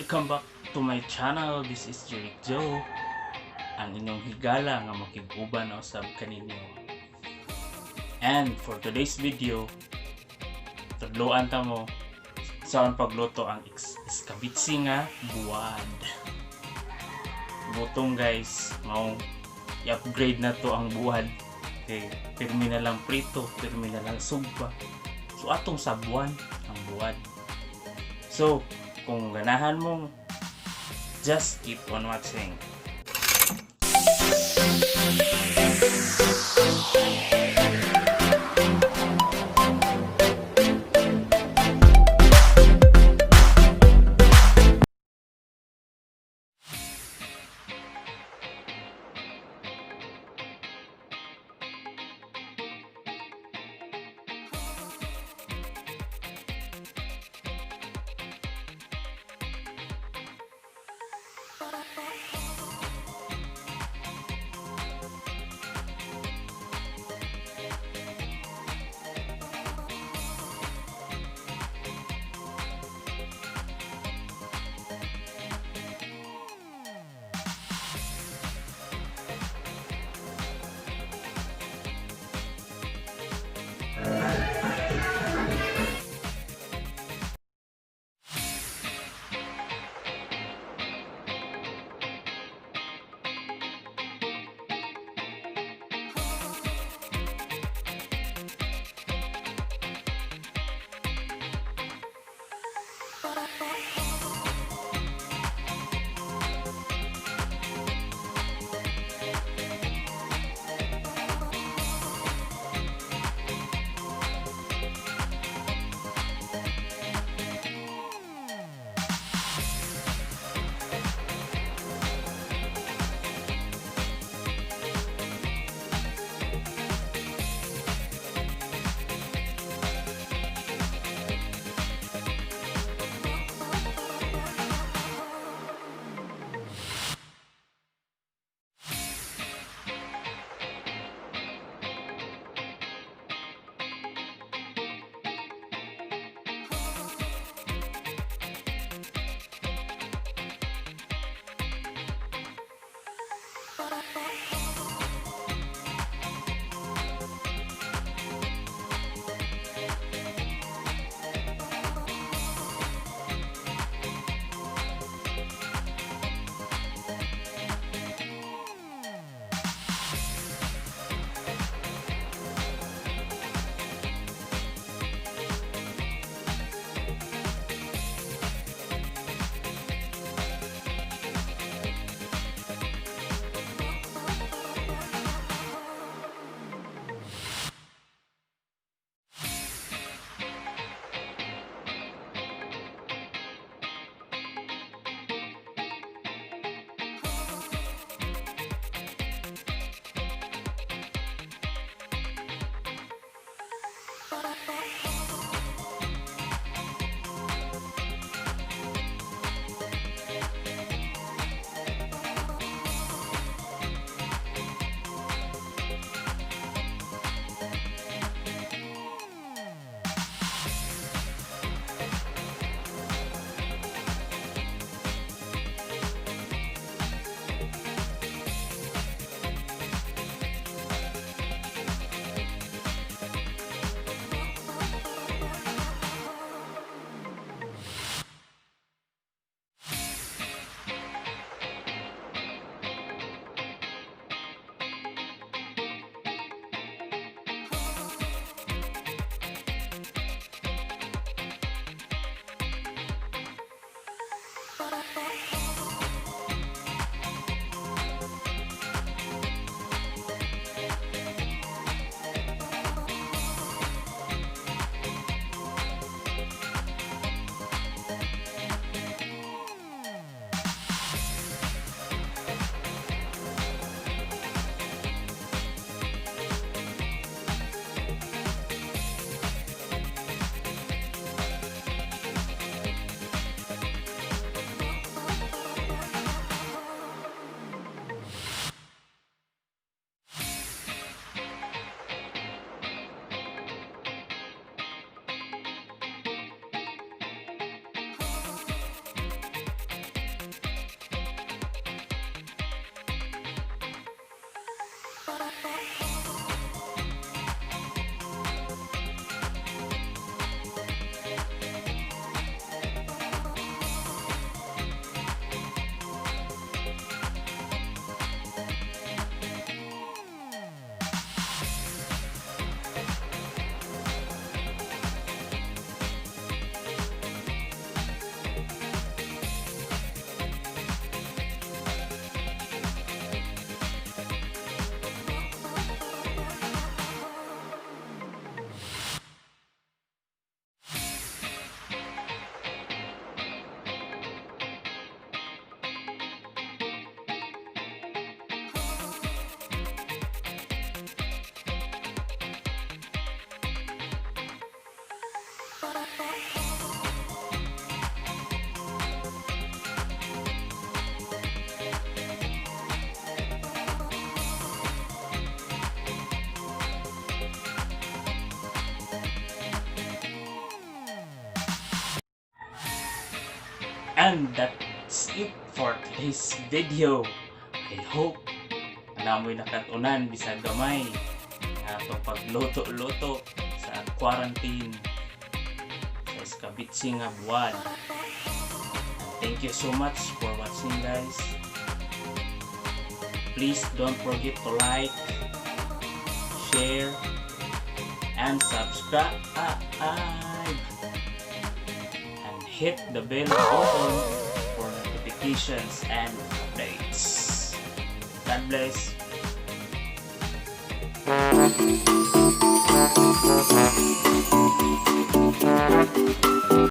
Welcome back to my channel. This is Jeric Joe, ang inyong higala nga makig-uban usab kaninyo. And for today's video, tudloan ta mo sa ang pagluto ang iskabitsi nga buwad. Butong, guys, mao i-upgrade na to ang buwad. Okay, pirmi na lang prito, pirmi na lang sugba. So atong sabuan ang buwad. So, kung ganahan mo, just keep on watching. And that's it for today's video. I hope naa moy nakat-unan bisag gamay nga atong pagluto-luto sa quarantine sa iskabitsi nga buwan. Thank you so much for watching, guys. Please don't forget to like, share, and subscribe and hit the bell button for notifications and updates. God bless.